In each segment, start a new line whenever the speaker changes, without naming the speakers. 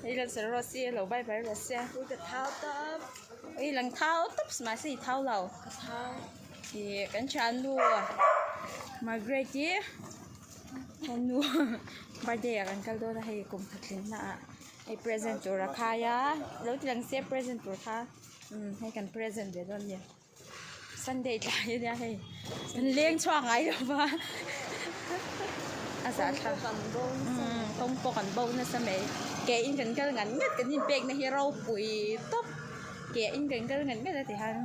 Hei la sir rawh se lo bye bye rawh se.
Ui ka thau tawp.
Ui lang thau tawp mahse i thau lo.
Ka thau.
Ih kan thiannu Margaret i thiannu birthday ah kan kal dawn a hei kum khat tlinna ah hei present tur a khai a lo ti lang se present tur kha umm hei kan present ve dawn a ni. Sunday tlai ania hei kan leng chhuak ngai lo va a zah thlak umm kawng pawh kan bo nasa mai ke in kan kal ngat ngat kan inpek na hi ropui tawp ke in kan kal ngat ngat a ti hian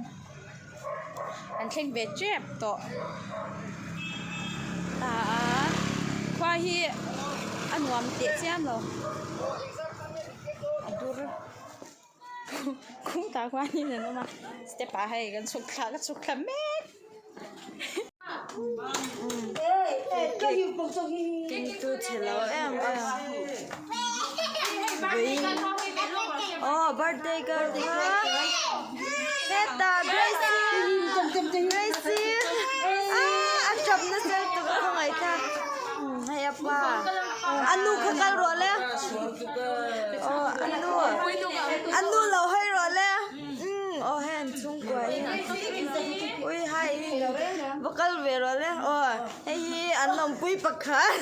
an thleng ve tep tawh ah khua hi a nuam teh chiam lo a dur. Khung tah khuanin an awm a step ah hei kan chhuk thla ka chhuk thla mek.
Kengtu chhe lo em em vawiin aw birthday girl kha hetah Gracie Gracie ah a tap nasa lutuk a khawngaih kha hei a pa a nu kha kal rawh le. Aw a nu a nu lo hawi rawh le umm aw hei an chhungkua hi ui hai va kal ve rawh le aw hei hi an awmpui pakhat.